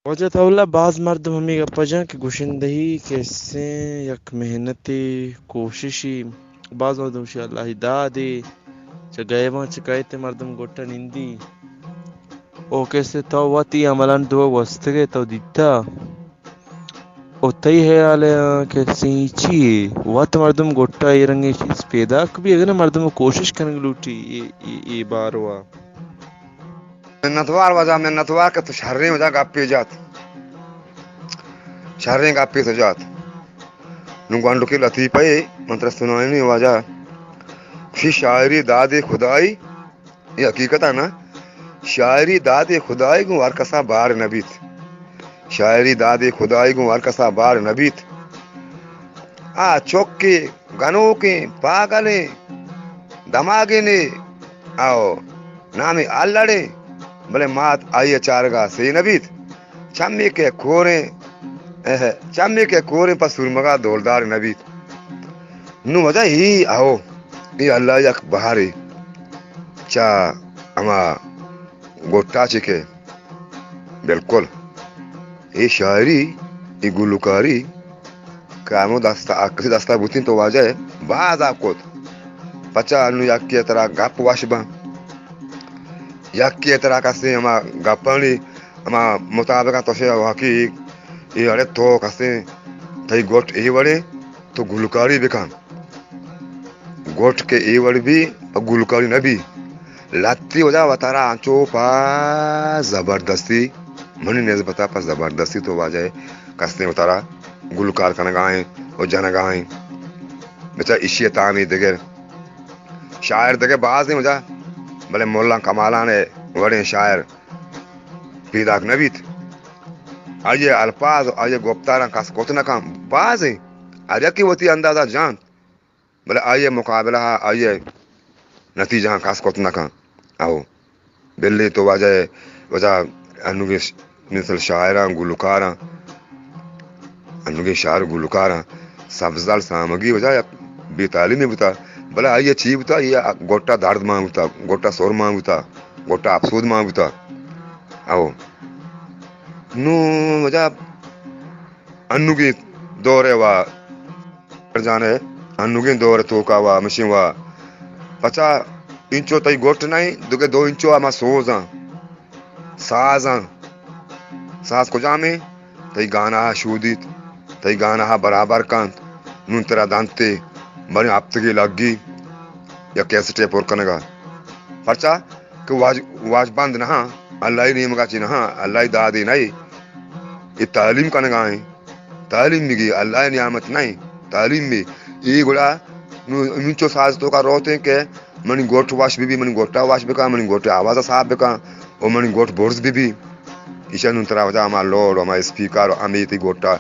واجہ تو اللہ، باز مردم ہمے گپ ءَ جاں کہ گشندہی کسیں یک محنتے، کوششے، باز مردم شی اللہ ءِ دادے، چہ گیباں چہ کئیت مردم گٹ ءَ نندی۔ او کسے تو وتی عملاں دو گوستگے تو دیتا۔ او تئی حیال ءَ کسیں چی وت مردم گٹ ءَ اے رنگیں چیز پیداک بی، اگن مردم کوشش کنگ لوٹی اے، اے، اے باروا۔ منتوار واجہ، منتوار کہ تو شریں واجہ گپے جات۔ شریں گپے تو جات۔ نوں گونڈکے لطیفہ ءَ من ترا سنائینی واجہ۔ شی شاعری دادے خدائی، اے حقیقت ءَ نا، شاعری دادے خدائی گوں ہر کسا بار نہ بیت۔ شاعری دادے خدائی گوں ہر کسا بار نہ بیت۔ آ چکے گنوکیں، پاگلیں، دماگینے، او نامے الڑیں، بلے مات آئی ءِ چارگا سے نہ بیت۔ چمے کہ کوریں، اہ، چمے کہ کوریں پہ سورمگا دولدار نہ بیت۔ نوں واجہ اے، او، اے اللہ ءِ یک بہارے چہ ہما گٹا چہ کہ بالکل اے شاعری، اے گلوکاری کہ ہمو دستا، کسی دستا بوتیں تو واجہ باز آ کت۔ پچا انو یکے ترا گپ وش باں، یکے ترا کسیں ہما گپانی ہما مطابق تو شے واقعی اے اڑے تو کسیں تئی گٹ اے وڑے تو گلوکاری بکن۔ گٹ کہ اے وڑ بی، پہ گلوکاری نہ بی۔ لتی واجہ وتارا انچو پہ زبردستی، منی نسبتا پہ زبردستی تو واجہ کستے وتارا گلوکار کنگا ایں و جنگا ایں۔ بچا ایشی تامی دگر شاعر دگر باز ایں واجہ، بلے ملا کمالان وڑیں شاعر پیداک نہ بیت۔ آئی الفاظ، آئی گفتاراں کس کت نہ کن، باز ایں۔ ہر یکے وتی اندازہ جانت۔ بلے آئی ءِ مقابلہ ءَ آئی ءِ نتیجہ ءَ کس کت نہ کن۔ او بلے تو واجہ، واجہ انوگیں ش-، مثل شاعراں، گلوکاراں، انوگیں شاعر گلوکاراں، سبزل سامگی واجہ یک بے تعلیمے بوتا، بلے آئی ءَ چی بوتا، آئی ءَ گٹا درد مان بوتا، گٹا سر مان بوتا، گٹا افسود مان بوتا۔ او نوں واجہ انوگیں دور ءَ وا جان ءَ، انوگیں دور ءِ توکا وا، مشین وا۔ پچا انچو تئی گٹ نہ ایں، دگہ دو انچو ہما سوزاں، سازاں۔ ساز کجامیں؟ تئی گانا ءَ شودیت، تئی گانا ءَ برابر کنت۔ نوں ترا دنتے، بلے ہپتگے لگی یک کیسٹے پر کنگا۔ پرچا کہ واج-، واجبند نہ ہاں، اللہ ءِ نیمگا چی نہ ہاں، اللہ ءِ دادے نہ اے۔ اے تعلیم کنگا ایں۔ تعلیم بگی، اللہ ءِ نعمت نہ ایں، تعلیم بی۔ اے گڑا نوں انچو ساز توکا روتیں کہ منی گوٹ وش بی بی، منی گوٹا وش بکن، منی گوٹ آوازا صاف بکن، او منی گوٹ برز بی بی۔ ایشا نوں ترا وجہ ہما لوڈ، ہما اسپیکر، ہمے تئی گوٹا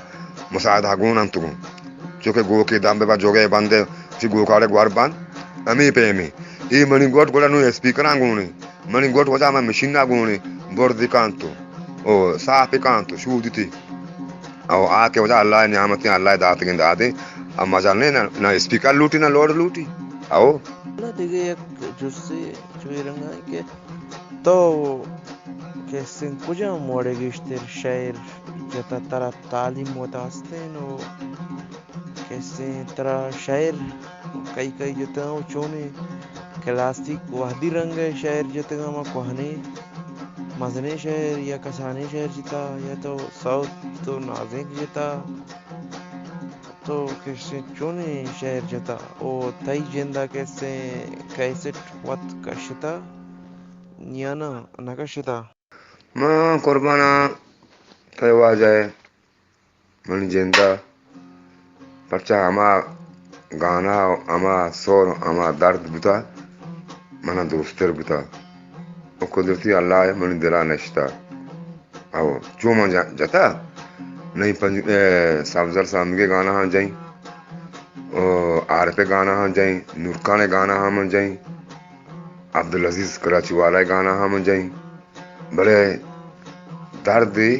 مساعدہ گون انت گوں۔ چونکہ گوکے دم ببا جوگے بندے، چی گوکارے گوار بند، ہمے پیمیں۔ اے منی گوٹ گڑا نوں اسپیکراں گونے۔ منی گوٹ وجہ من مشین ءَ گون ایں، برز کنت و، او صاف کنت و شودیتی۔ او آ کہ وجہ اللہ ءِ نعمتیں، اللہ ءِ داتگیں دادیں، اب مجال نہیں، نہ، نہ اسپیکر لوٹی، نہ لوڈ لوٹی۔ او۔ اللہ دگہ یک جسے چوئے رنگا کہ تو کسیں کجام وڑے گیشتر شعر جتا، ترا تعلیم وتا استیں و کسیں ترا شعر کئی کئی جتگ و چونیں کلاسیک وہدی رنگ ءِ شعر جتگ، ہما کوہنیں مزنیں شعر یا کسانیں شعر جتا، یا تو سوت تو نازینک جتا، تو کسیں چونیں شعر جتا و تئی جند ءَ کسیں کیسٹ وت کشتا یا نہ، نہ کشتا؟ من قرباناں تئی واجہ ءَ منی جند ءَ، پرچا ہما گانا و ہما سور و ہما درد بوتا، منا دوستر بوتا۔ و قدرتی اللہ ءَ منی دل ءَ نشتا۔ او چو من ج-، جتا، نئی پنج-، اے، سبزل سامگے گانا ہاں جائیں، او عارف گانا ہاں جائیں، نورکان گانا ہاں من جائیں، عبدالعزیز کراچی والا گانا ہاں من جائیں۔ بلے درد اے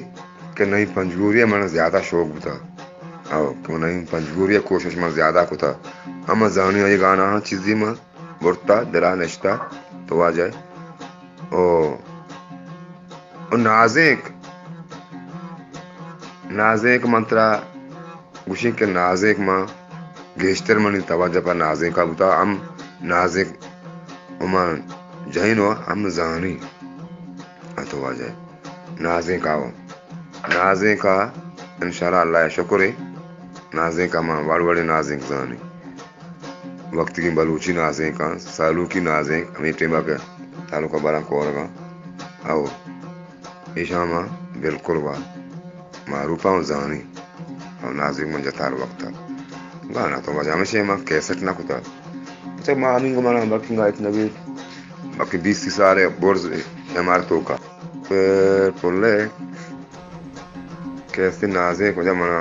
کہ نئی پنجگوری ءَ من زیادہ شوق بوتا۔ او کہ نئی پنجگوری ءَ کوشش من زیادہ کتا۔ ہما زانی آئی گانا ہاں چیزی من برتا، دلا نشتا، تو واجہ۔ او، او نازینک، نازینک من ترا گوشیں کہ نازینک من گیشتر منی توجہ پہ نازینکا بوتا، ہم نازینک ہما جنین و ہم زانی۔ ہاں تو واجہ نازینکا و نازینکا انشاءاللہ اللہ شکر ہے، نازینکا من وڑ وڑے نازینک زانی۔ وقتگیں بلوچی نازینکاں، سالونکی نازینک ہمے ٹیما کہ تعلقہ براں کورگاں۔ او ایشاں ما بالکل وا معروف آں و زانی۔ او نازینک من جتا ہر وقت گانا تو واجہ ہمیشہ ما کیسٹ نہ کتا۔ اچھا ما ہمینگو منا بلکہ گائت نبی، بلکہ بیس سی سال ہے برز امارتو کا۔ پلے کیسٹ نازینک واجہ منا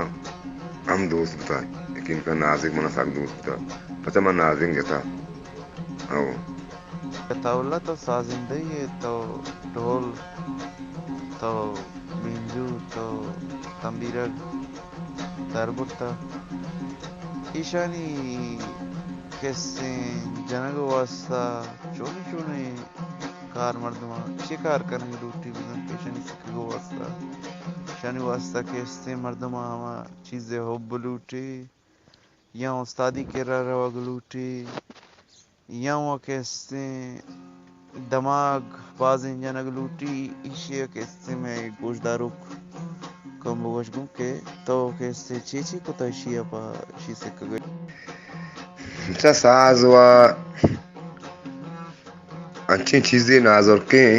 ہم دوست بوتا، یقین کن نازینک منا سک دوست بوتا، پچا من نازینک جتا۔ او۔ تو اللہ تو سازندہ ئے، تو ڈھول، تو بینجو، تو تمبیرگ، دربرتا۔ ایشانی کسیں جنگ واسطہ چونیں چونیں کار مردماں چے کار کنگ لوٹی بزاں کہ ایشانی سکگ واسطہ، ایشانی واسطہ کسیں مردماں ہما چیزے حب لوٹی، یا استادی کرا روگ لوٹی، یا وا کہ استیں دماغ بازیں جنگ لوٹی، ایشی ءَ کہ استیں مئے گوشداروک کم بگوش گوں کہ تو کہ استیں چی چی کتا ایشی ءَ پہ ایشی سکگ ءَ؟ اچھا، ساز وا انچیں چیزے نازرکیں،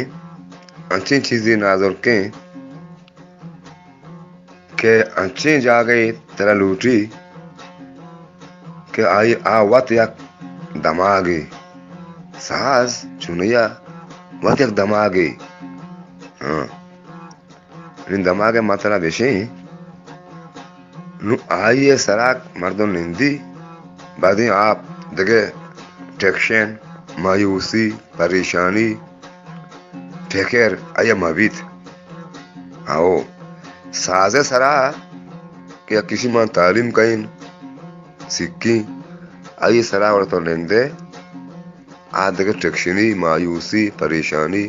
انچیں چیزے نازرکیں کہ انچیں جاگہے ترا لوٹی کہ آئی آ وت یک دماگے، ساز چونیا وت یک دماگے۔ ہاں، نی دماگے ما ترا بشیں، نو آئی سرا مردم نندی، بعدیں آپ دگہ ٹیکشن، مایوسی، پریشانی، فکر آئی ءَ مہ بیت۔ ہئو، ساز ءِ سرا کہ یک کسی من تعلیم کئین، سکین، آئی ءِ سرا وڑ تو نندے، آ دگہ ٹکشنی، مایوسی، پریشانی،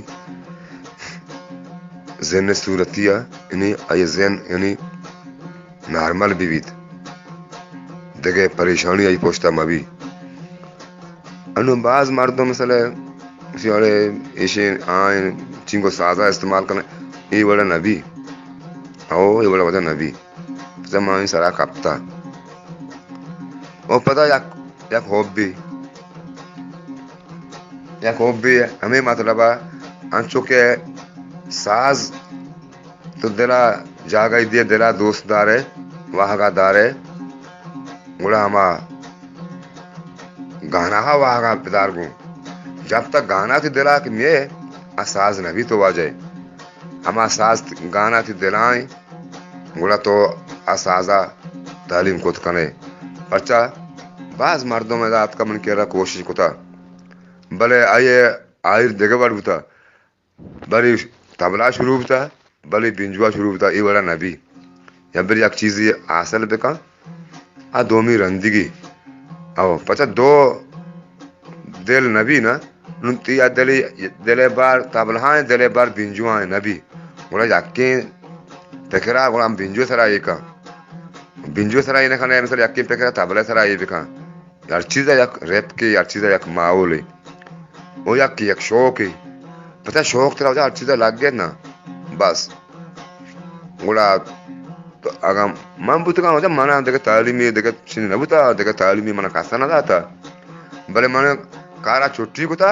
ذہن ءِ صورتی ءَ، یعنی آئی ءِ ذہن، یعنی نارمل بہ بیت، دگہ پریشانی آئی پشت ءَ مہ بی۔ انوں باز مردم مثلاً گوشی اڑے ایشیں آئیں چینگو سازا استعمال کنیں، اے وڑا نہ بی۔ او اے وڑا وجہ نہ بی۔ پدا ما این سرا کپتا۔ او پدا یک، یک حبی، یک حبی ہمے مطلب ءَ انچو کہ ساز تو دل ءَ جاگہ دیئے، دل ءَ دوست دارے، واہگا دارے، گڑا ہما گانا ءَ واہگا بدار گوں۔ جب تک گانا تئی دل ءَ کہ نیے، آ ساز نہ بیت واجہ۔ ہما ساز گانا تئی دل ءَ ایں، گڑا تو آ ساز ءَ تعلیم کت کنے۔ پرچا باز مردم ادا اتکا من کرا کوشش کتا، بلے آئی آہر دگہ وڑ بوتا۔ بلے طبلہ شروع بوتا، بلے بینجوا شروع بوتا، اے وڑا نہ بی۔ یا بر یک چیزے حاصل بکن، آ دومی رندگی۔ او پچا دو دل نہ بی نا، نوں تئی آ دل، دل بار طبلہ ایں، دل بار بینجوا ایں نہ بی۔ گڑا یکیں پکرا گڑا ہم بینجو سرا اے کن۔ بینجو سرا اے نہ کن، مثلا یکیں پکرا طبلہ سرا اے بکن۔ ہر چیز ءَ یک رپکے، ہر چیز ءَ یک ماحولے، او یک، یک شوقے۔ پتہ شوق ترا وجہ ہر چیز ءَ لگ گئے نا، بس۔ گڑا تو اگاں من بوتگاں وجہ من دگہ تعلیمی دگہ چیز نہ بوتا، دگہ تعلیمی من کسا نہ داتا، بلے من کارا چھٹی کتا،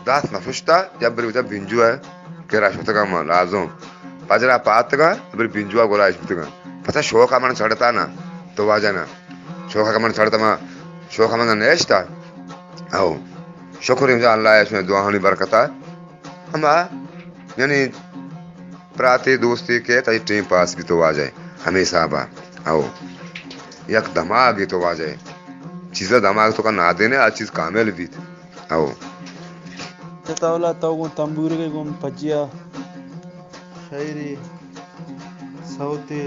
دست نہ ششتا، یا بری وجہ بینجو ءِ کرا شتگاں ما لازم۔ پجرا پاتگاں، بری بینجو ءِ گورا اش بوتگاں۔ پتہ شوق ءَ من چڑتا نا، تو واجہ نا۔ شوق ءَ من چڑتا ما، شوق ءَ من نیشتا۔ او، شکر انشاءاللہ، ایشی دعاہانی برکتا۔ ہما، یعنی، پراتے دوستے کہ تئی ٹیم پاس بی تو واجہ، ہمے حسابا۔ او، یک دماغے تو واجہ۔ چیزا دماغ تو کا نادینے، آ چیز کامل بیت۔ او۔ چہ طبلہ تو گوں تمبورگے گوں پجیا شاعری سوتے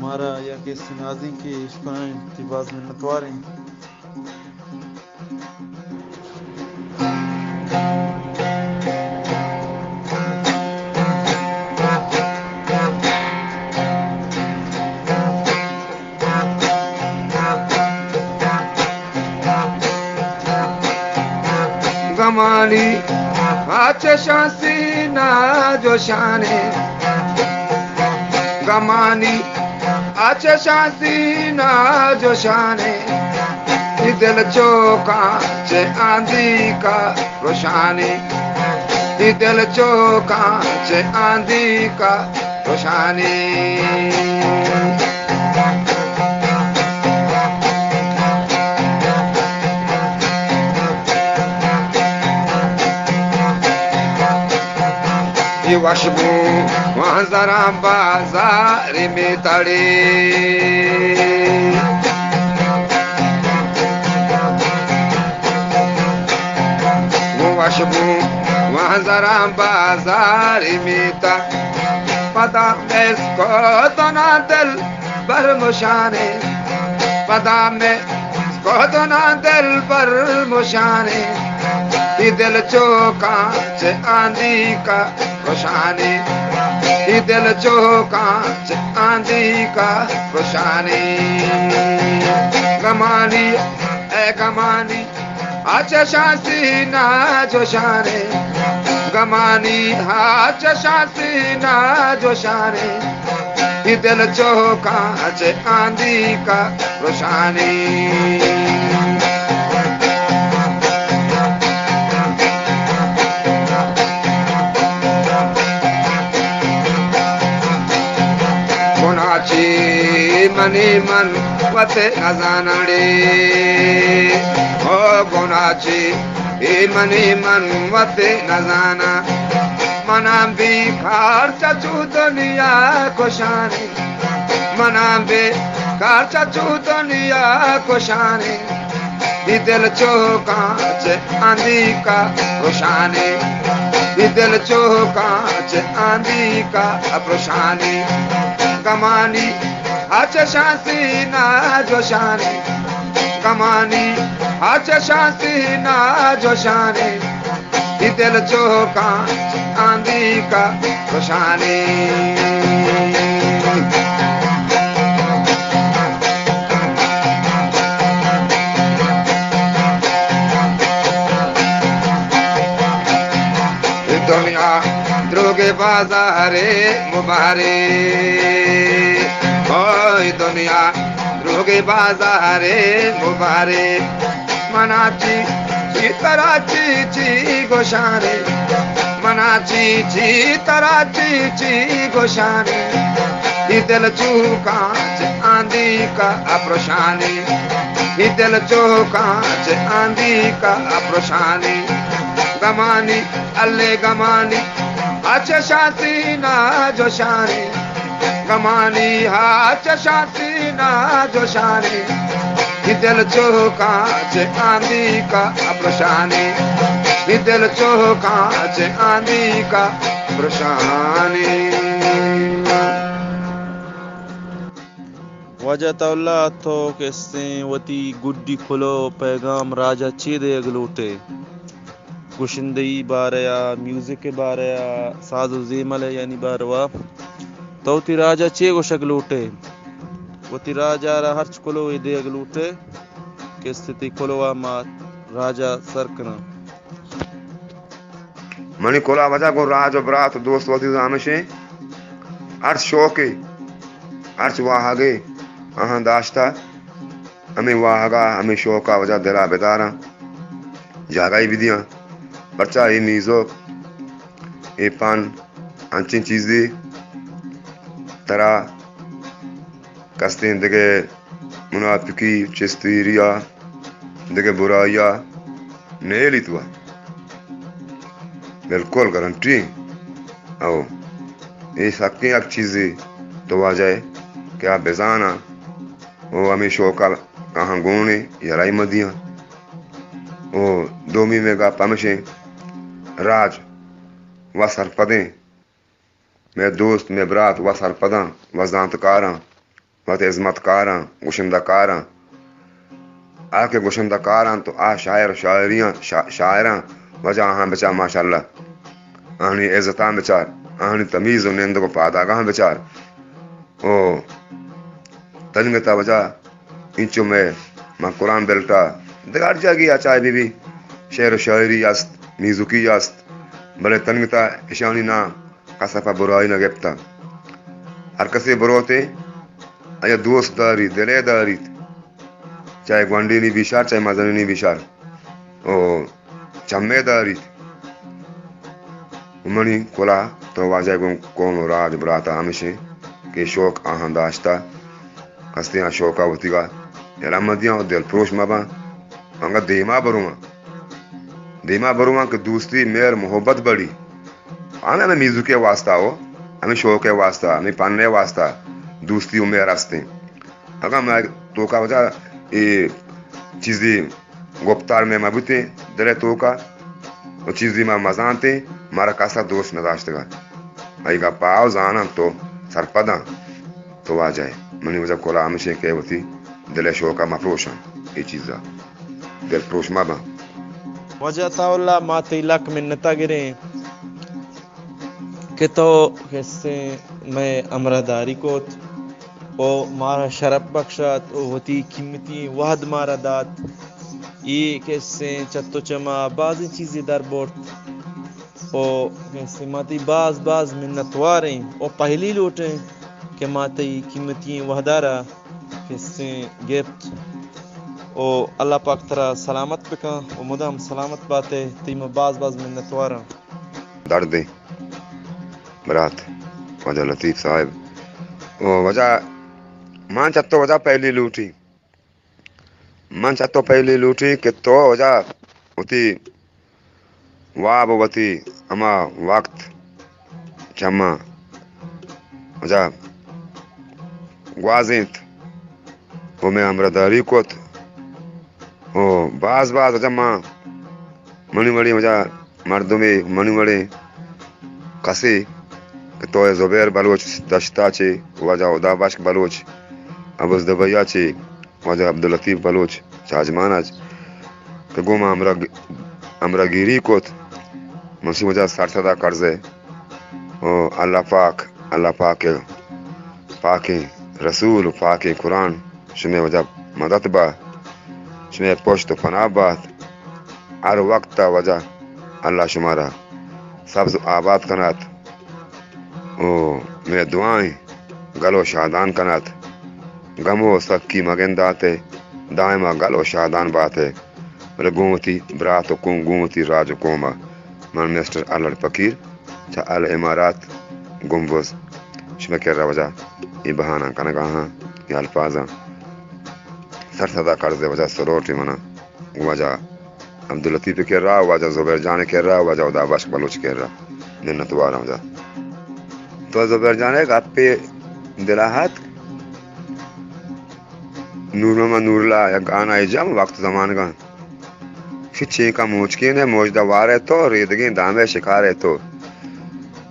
مارا یا کہ سنازیں کہ اشکنائیں، تی باز منتواریں۔ گمانی آچشاں سینہ جوشانے، گمانی آچشاں سینہ جوشانے، اے دل چوکاں چہ آندیکا روشانی، اے دل چوکاں چہ آندیکا روشانی۔ اے وشبو وانزراں بازار میں تڑے، گوں وشبو وانزراں بازار میتا، پدا مسکوتنا دل بر مشانے، پدا مسکوتنا دل بر مشانے، اے دل چوکاں چہ آندیکا روشانی، اے دل چوکاں چہ آندیکا روشانی۔ گمانی، اے گمانی، آچشاں سینہ جوشانے، گمانی آچشاں سینہ جوشانے، اے دل چوکاں چہ آندیکا روشانی۔ گناہ چی منی من وت نزانڑے، او گناہ چی اے منی من وت نزاناں۔ منا بے کار چچو دنیا کشانے، منا بے کار چچو دنیا کشانے، اے دل چوکاں چہ آندیکا روشانے، اے دل چوکاں چہ آندیکا روشانے۔ گمانی آچشاں سینہ جوشانے، گمانی آچشاں سینہ جوشانے، اے دل چوکاں آندیکا روشانے۔ اے دنیا دروگے بازارے مبارے، او اے دنیا دروگے بازارے مبارے۔ منا چی چی ترا چی چی گوشانے، منا چی چی ترا چی چی گوشانے، اے دل چوکاں چہ آندیکا اپروشانے، اے دل چوکاں چہ آندیکا اپروشانے۔ گمانی، الے گمانی، آچشاں سینہ جوشانے، گمانی آچشاں سینہ جوشانے، اے دل چوکاں چہ آندیکا اپروشانے، اے دل چوکاں چہ آندیکا اپروشانے۔ واجہ عطاء اللہ، تو کہ استیں وتی گڈی کلو پیغام راجا چے دیگ لوٹے؟ گشندہی بارہ ءَ، میوزک ءِ بارہ ءَ، ساز و زیمل ءِ یعنی باروا تو وتی راج ءَ چے گوشگ لوٹ ئے؟ وتی راج ءَ را ہرچ کلوہے دیگ لوٹ ئے کہ است تئی کلوہ ءَ ما راج ءَ سر کناں۔ منی کلوہ واجہ گوں راج و برات و دوست و عزیزاں ہمیش ایں، ہرچ شوقے، ہرچ واہگے آہاں داشتہ، ہمے واہگ ءَ، ہمے شوق ءَ واجہ دل ءَ بداراں، جاگہے بدیاں، پرچا اے میوزک، اے پن انچیں چیزے ترا کستیں دگہ منافقی، چستیری ءَ، دگہ برائی ءَ نیلیت وا۔ بالکل گارنٹی۔ او اے سکیں یک چیزے تو واجہ ئے کہ آ بزاناں۔ او ہمے شوق ءَ آہاں گون ایں، یلہ ئے مہ دیاں۔ او دومی مئے گپ ہمیش ایں، راج و سرپدیں، مئے دوست، مئے برات و سرپداں و زانتکاراں، وت ہزمتکاراں، گشندہ کاراں۔ آ کہ گشندہ کاراں تو آ شاعر و شاعریاں، شا-، شاعراں، واجہ آہاں بچار ماشاءاللہ۔ آہانی عزتاں بچار، آہانی تمیز و نندگ و پاداگاں بچار۔ او تنیگتا واجہ انچو مئے ماں قرآن بیلٹ ءَ دگہ ہر جاگہے ءَ چاہے بہ بی، شعر و شاعری است، میزوکی است، بلے تنگتا اشانی نام کس ء پہ برائی نہ گپتہ۔ ہر کسے بروتے آیا دوست داریت، دلے داریت، چاہے گونڈینی بیشار، چاہے مزنینی بیشار، او چمے داریت۔ منی کلا تو واجہ گوں قوم و راج براتا ہمشیں کہ شوق آہاں داشتہ، کستیاں شوقا وتیگا یلہ مدیاں و دل پروش مباں، انگا دیما برواں۔ دیما برواں کہ دوستی، مہر، محبت بڑی۔ ہمیں، ہمیں میوزک ء واسطہ ہو، ہمیں شوق ء واسطہ، ہمیں پن ء واسطہ دوستی و مہر ہستیں۔ اگاں مئے توکا وجہ اے چیزی گپتار مئے مہ بوتیں دل ء توکا و چیزی ما مزانتیں، مارا کسا دوست نداشتگا۔ ای گپا و زاناں تو سرپداں۔ تو واجہ ئے۔ منی وجہ کلا ہمشیں کہ وتی دل ء شوق ء مہ پروشاں۔ اے چیز ء دل پروش مہ باں۔ واجہ عطا اللہ، ما تئی لک منت ء گریں کہ تو کسیں مئے ہمراہ داری کت و مارا شرپ بخشات و وتی قیمتی وہد مارا دات۔ اے کسیں چت و چما بازیں چیزے در برت۔ و کسے ما تئی باز باز منتوار ایں و پہلی لوٹیں کہ ما تئی قیمتی وہدارا کسے گپت و اللہ پاک ترا سلامت بکن و مدام سلامت باتے۔ تئی ما باز باز منتوار آں۔ دردیں برات واجہ لطیف صاحب و واجہ، من چہ تو واجہ پہلی لوٹی۔ من چہ تو پہلی لوٹی کہ تو واجہ وتی واب و وتی ہما وقت چہ ما واجہ گوازینت و مئے ہمراہ داری کت و باز باز واجہ ما منی وڑیں واجہ مردمے، منی وڑیں کسے کہ تو زبیر بلوچ دشتا چے، واجہ ہدا بخش بلوچ ابوزدبیا چے، واجہ عبداللطیف بلوچ چاجمان اچ کہ گوں ما ہمراہ، ہمراہ گیری کت، منشی واجہ سر سدا کرزے۔ او اللہ پاک، اللہ پاک، پاکیں رسول و پاکیں قرآن شمئے واجہ مدد با، شمئے پشت و پناہ بات۔ ہر وقت واجہ اللہ شمارا سبز و آباد کنات۔ او مئے دعائیں گل و شادان کنات۔ گم و سکی مگنداتے، دائما گل و شادان باتے۔ بلے گوں وتی برات و قوم، گوں وتی راج و قوم ء من مسٹر الڑ فقیر چہ الامارات گمبز شمئے کرا واجہ اے بہاناں کنگا ہاں، اے الفاظاں۔ سر سدا کرزے واجہ سلوٹے منا گوں واجہ عبداللطیف ء کرا، واجہ زبیر جان ء کرا، واجہ ہدا بخش بلوچ ء کرا۔ منتواراں واجہ۔ تو زبیر جان ء گپے دلا ہت، نور محمد نور اللہ یک گانا ء جم وقت زمانگاں۔ شی چینکا موچکین ء موجدہ وار ء تو، ریدگیں دام ء شکار ء تو۔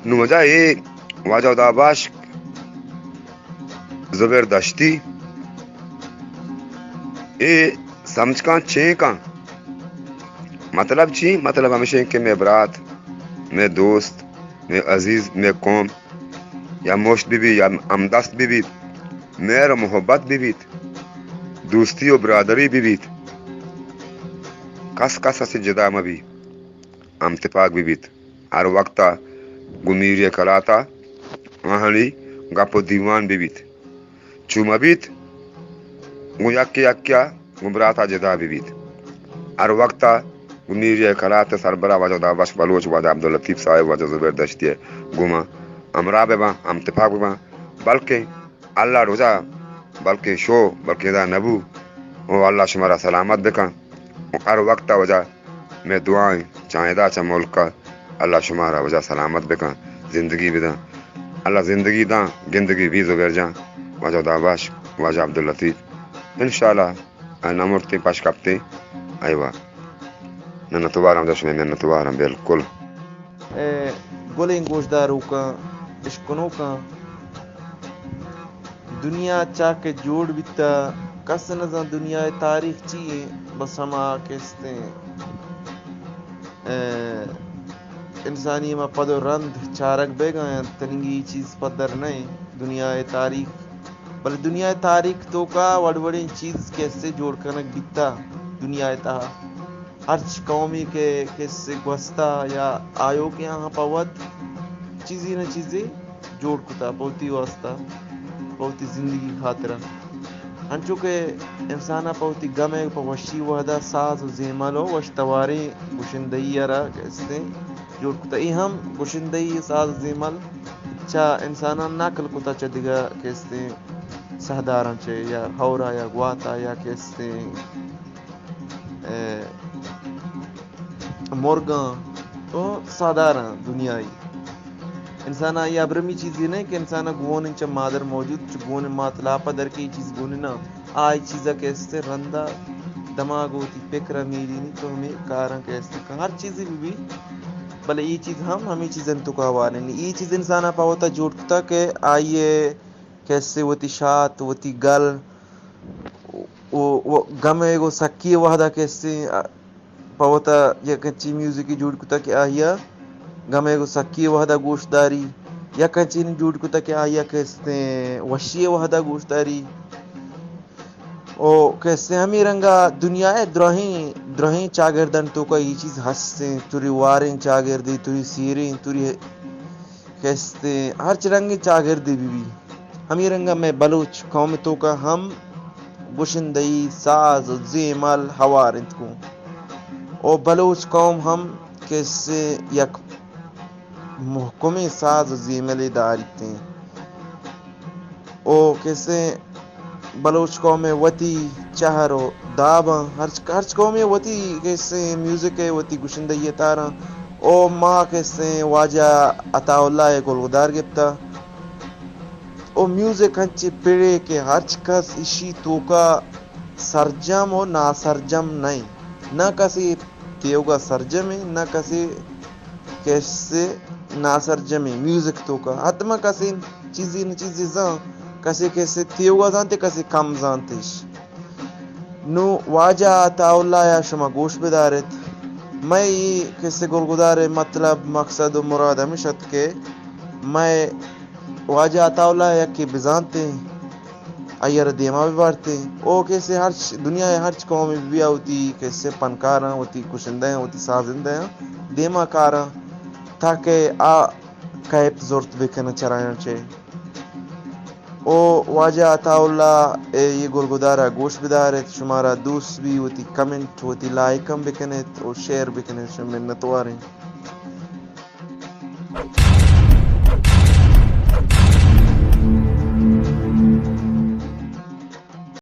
نو واجہ اے واجہ ہدا بخش زبیر دشتی، اے سمجھ کن چین کن۔ مطلب چی؟ مطلب ہمیش انت کہ مئے برات، مئے دوست، مئے عزیز، مئے قوم یا مشت بہ بیت یا ہمدست بہ بیت، مہر و محبت بہ بیت، دوستی و برادری بہ بیت، کس کس ء چہ جدا مہ بیت، ہم تپاک بہ بیت۔ ہر وقت ء گوں میری ء کلات ء آہانی گپ و دیوان بہ بیت۔ چو مہ بیت، گوں یکے یکے ء گوں برات ء جدا بہ بیت۔ ہر وقت ء گوں میری ء کلات ء سربراہ واجہ ہدا بخش بلوچ، واجہ عبداللطیف صاحب، واجہ زبیر دشتی ء گوما ہمراہ بہ باں، ہم تپاک بہ باں، بلکیں اللہ روزا، بلکیں شو، بلکیں ادا نبو، او اللہ شمارا سلامت بکن۔ و ہر وقت ء واجہ مئے دعائیں چاہیدا چہ ملک ء، اللہ شمارا واجہ سلامت بکن، زندگی بدن۔ اللہ زندگی داں، گندگی بی زبیر جان، واجہ ہدا بخش، واجہ عبداللطیف۔ انشاءاللہ، اے نہ مرتیں، پش کپتیں۔ ایوا۔ منتواراں، واجہ شمئے منتواراں، بالکل۔ اے گلیں گوشداروکاں، اشکنوکاں، دنیا چا کہ جوڑ بیتا، کس نہ زان دنیا ء تاریخ چی ایں، بس ہما کہ استیں، اے، انسانی ہما پد و رند چارگ بیگا انت، تننگی چیز پدر نہ ایں دنیا ء تاریخ، بلے دنیا ء تاریخ توکا وڑ وڑیں چیز کہ اسے جوڑ کنگ بیتا دنیا ء تہا۔ ہرچ قومی کہ کسے گوستا یا آیوکیں آہاں پہ وت چیزے نہ چیزے جوڑ کتا پہ وتی واسطہ، پہ وتی زندگی خاطرا۔ انچو کہ انسانا پہ وتی گم ء پہ وشی وہدا ساز و زیمل و وش تواریں گشندہی ء را کہ استیں جوڑ کتا۔ اے ہم گشندہی ساز و زیمل چہ انساناں نقل کتا چہ دگہ کہ استیں سہداراں چہ یا ہورا یا گواتا یا کہ استیں، اے، مرگاں و سہداراں دنیائی۔ انسان آئی ابرمی چیزے نہ کہ انسان گون چہ مادر موجود، چہ گون مات لاپا در کے چیز گون نہ۔ آئی چیزا کہ استیں رندا دماغ وتی فکر میلینی تو ہمیں کاراں کہ استیں ہر چیزی بھی، بلے یہ چیز ہم ہمیں چیزن تو کا وارنی۔ یہ چیز انسان پہ وتا جوڑ کتا کہ آئیے کسے وتی شات، وتی گل و، و گم ء گوں سکی ء وہدا کسے پہ وتا یک انچیں میوزکے جوڑ کتا کہ آہیا گم ء گوں سکی ء وہدا گوش داری، یک انچیں جوڑ کتا کہ آہیا کستیں وشی ء وہدا گوش داری۔ او کستیں ہمے رنگا دنیا ء دراہیں، دراہیں چاگردن توکا یہ چیز ہستیں، توری واریں چاگردے، توری سیریں، توری کستیں ہرچ رنگیں چاگردے بہ بی۔ ہمے رنگا مئے بلوچ قوم توکا ہم گشندہی، ساز و زیمل ہوار انت کوں۔ او بلوچ قوم ہم کستیں یک محکمیں ساز و زیملے داریتیں۔ او کستیں بلوچ قوم ء وتی چہر و داباں، ہرچ، ہرچ قومے وتی کسیں میوزک ء وتی گشندہی ء تاراں۔ او ما کسیں واجہ عطا اللہ ء گلگدار گپتا۔ او میوزک انچیں پڑے کہ ہرچ کس اشی توکا سرجم و ناسرجم نئیں۔ نہ کسے تیوگا سرجمیں، نہ کسے کسے ناسرجمیں۔ میوزک توکا حتما کسے چیزے نہ چیزے زان، کسے کسے تیوگا زانتے، کسے کم زانتش۔ نوں واجہ عطا اللہ یا شما گوش بدارت۔ مئے اے کسے گلگدار مطلب، مقصد و مراد ہمیش ات کہ مئے واجہ عطا اللہ یکے بزانتیں، آئی ء را دیما ببارتیں۔ او کسے ہرچ دنیا ء ہرچ قومے بیا وتی کسے پنکاراں، وتی گشندہاں، وتی سازندہاں دیما کاراں تاکہ آ کیپ زرت بکناں چرایاں چہ۔ او واجہ عطا اللہ ء یہ گلگدار ء گوش بدارت، شمارا دوست بی وتی کمنٹ، وتی لائک ہم بکنیت و شیئر بکنیت، شما منتواریں۔